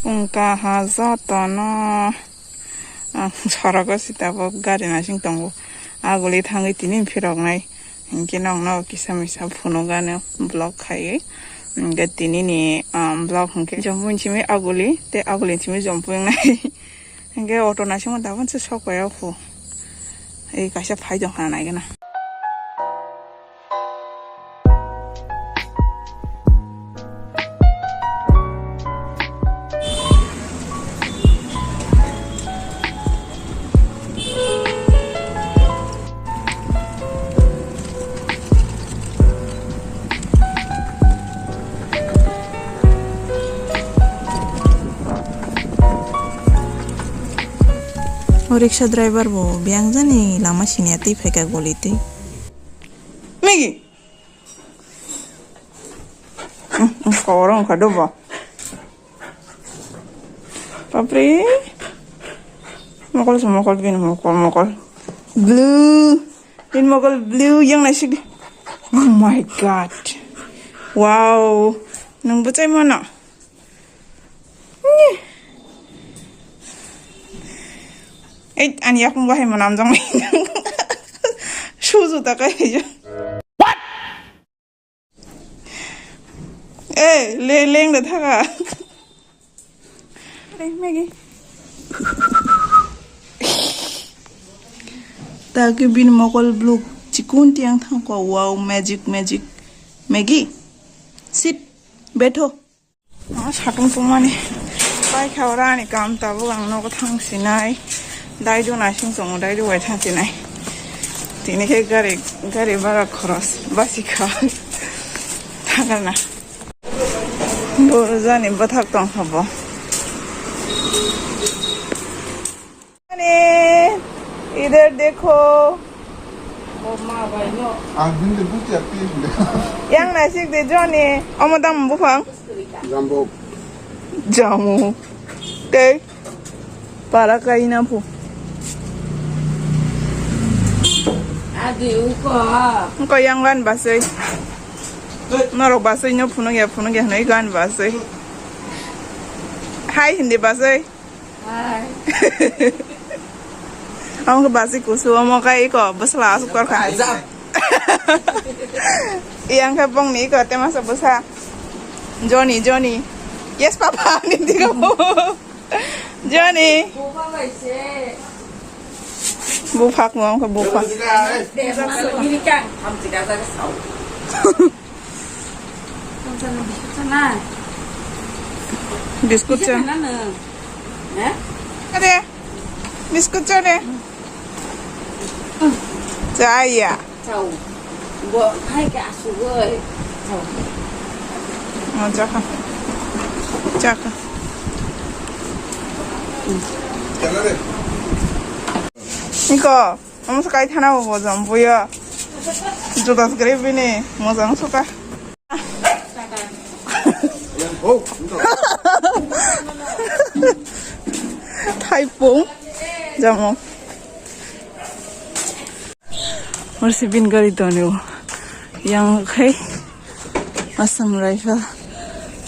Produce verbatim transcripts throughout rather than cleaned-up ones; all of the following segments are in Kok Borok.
Pung kaha jotono, ah, sorogo si tabuk gari nasing tongo. Aguli thangwi tini phiroknai. Hinkhe nokno kisa misa phunukgano vlog khaiwi. Hinkhe tinini, ah, vlog hinkhe Jampui simi Aguli, tei Aguli simi Jampui wngnai. Hinkhe auto naisingmo tabuk se sok bai o phu. Ei kaisa phai tongkha naigwna. O rickshaw driver bo biyang jani lama siniya twi phaikha guli twi. Migi. Kawar wngkha do bo. Bapre. Mokol se mokol, bini mokol, mokol. Blue. Bini mokol blue yang naisik. Oh my God. Wow. Nung bwchai mano. Ei, ani yakung bahai manam jang. Suzu ta kai. What? Eh, le leng da thaka. Dai, Maggie. Taki bin mokol blue chikun tiang thangko, wow, magic, magic. Maggie, sit, betho. Ah, satung tungmani. Pai kha ora ani kam tabuk ang nogo thang sinai. Daidu naising tongo, daidu bai thang sinai. Tini khe gari, gari bara khoros, basi kha. Thakarna. Borjani bwthak tongkha bo. Ani, idhar dekho. Ang hindi buti ati. Yang naisik de Johnny. Omo dam buphang. Jambo. Jamu. Tei. Para kaina phu. Adi uko. Engko yang gan basai. Norok basai no phunuk ya, phunuk ya, noi gan basai. Hai hindi basai. Hai. Ang ke basai kusu, omo kai ko, basla asuk kor kha. Ajam. Yang ke pong ni ko, tema sa basa. Johnny, Johnny. Yes, papa, ni digo. Johnny. Buphang bai se. Buphak mo, ang ke buphak. Deh, malu gini kan, kamu tidak ada kesal. Kamu sana biscuit sana. Biscuit sana. Sana, eh? Ada. Biscuit sana. Saya. Chao. Bo hai ke asugoi. Chao. Oh, chakha. Chakha. Niko, omo sakai thana bo bojam buya. Judas gre bini, mojang suka. Thaipung. Jamo. Orsi bin gari tonio. Yang khai Assam Rifle.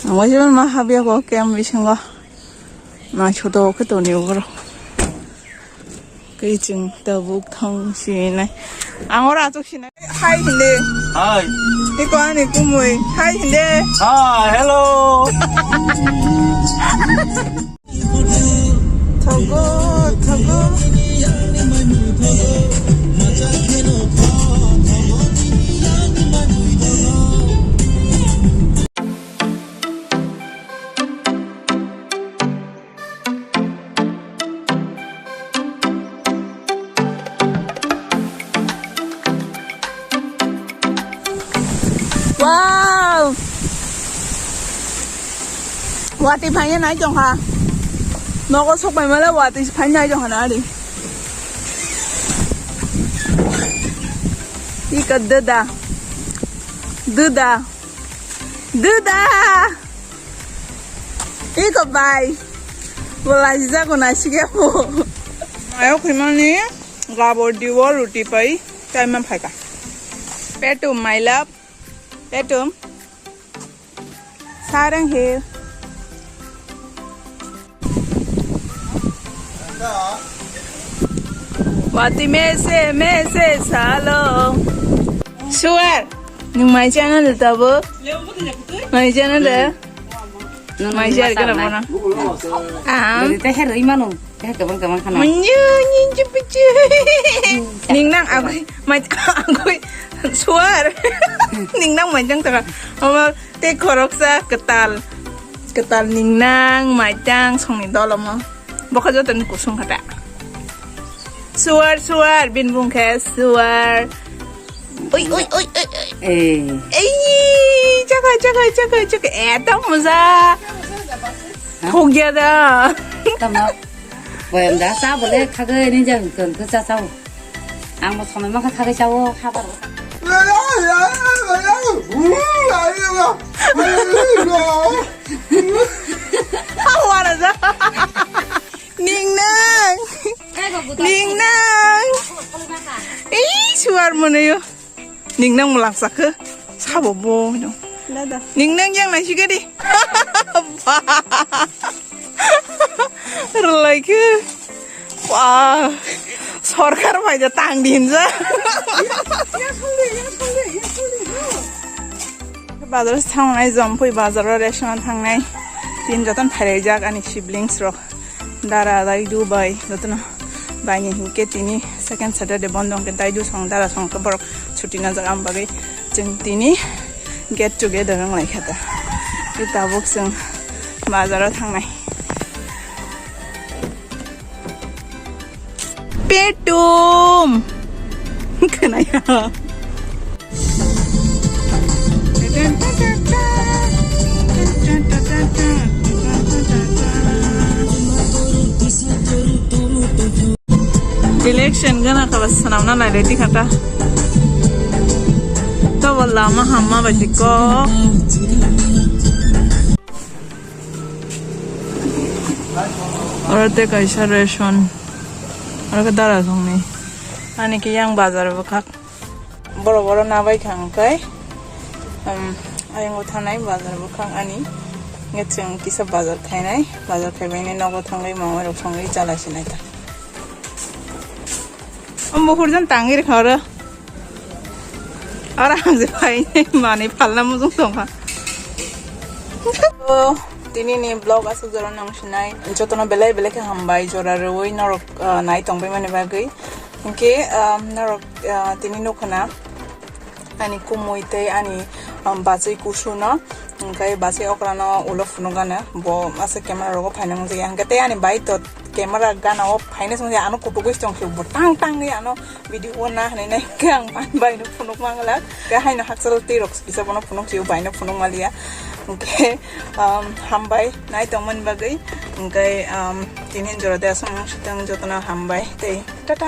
Ang wajan ma habya ko kem bisingo. Na choto ke tonio bro. Kaiching tabuk thang sinai. Ang ora achuk sinai. Hai hindi. Hai. Iko ani kumui. Hai hindi. Hai, hello. Thogo, thogo. Wow! Watwi phaina nai tongkha. Nogo sokpai male watwi phaina nai tongkha na ari. Ika dada. Dada. Dada. Iko bai. Bo laijak bo naisik ya bo. Mayo khimani gabor diwo roti pai time ma phaika. Petum, my love. Petum. Sarang he. Wati mese mese salo. Suar, nwng mai chana da tabo? Mai chana da? Nwng mai chana da mana? Ah. Dari teh hari mana? Teh kebang kebang kana. Menyu nyi cepicu. Ning nang agui, mai agui suar. Ning nang mai jang tara. Ama te khoroksa ketal. Ketal ning nang mai jang songni dolomo. Bokha joto ni kusung kata. Suar, suar, bin bung khe suar. Oi, oi, oi, oi, oi. Eh. Ei, jaga, jaga, jaga, jaga. Eh, tamo ja. Hah? Thok ya da. Tamo. Boyam da sa bole khagai ni jang kon ko cha chao. Ang mo somai ma khagai chao habar. Hawara ja. Ning nang. Ning nang. Ei, suar monoyo. Ning nang mo langsa khe. Sabo bo no. Dada. Ning nang yang nai sigadi. Rwlai khe. Wah. Sorkar bai da tang din ja. Bazar thangnai, Jampui bazar o ration thangnai. Tin joton phailaijak ani siblings rok. Dara daidu bai jotono baini hinkhe tini second Saturday bondo hwnkhe daidu song dara song khe borok chuti najak, am bagwi chwng tini get together wng lai kha ta. Tei tabuk chwng bazaro thangnai. Petum khwnaya. Election gana kaba swnamna nailai tikha ta. Tobo lama hamma bai tiko. Oro tei kaisa ration. Oro khe dara songni. Ani khe yang bazar bwkhak. Borok oro nabai kha hwnkhe, um, ayang o thanai bazar bwkhak ani. Nge chwng kisa bazar khainai. Bazar khaibaini nogo thangwi mangwi rok songwi chala sinai ta. O mukhurjan tangwi rwkha oro. Oro ang je phai manwi phalna mujung tongkha. O, tini ni vlog aswk jora nang sinai. Jotono belai belai khe hambai jora rwui norok, ah, nai tongbai mani bagwi. Hinkhe, ah, norok, ah, tini nukhuna ani kumui tei ani, um, bachwi kusuno. Hinkhe bachwi okrano ulo phunukgana. Bo aswk camera rogo phaina wngjakya. Hinkhe tei ani bai to camera gana o phaina songya, ano kutugwi tongkhe bo tang tangwi ano video o na hinwi nai khe ang bai no phunuk manglak. Khe haino hakchal twi rok kisa bono phunuk sio, bai no phunuk maliya. Hinkhe, um, hambai nai tongmani bagwi. Hinkhe, um, tini jora de aswk swtang jotono hambai tei tata.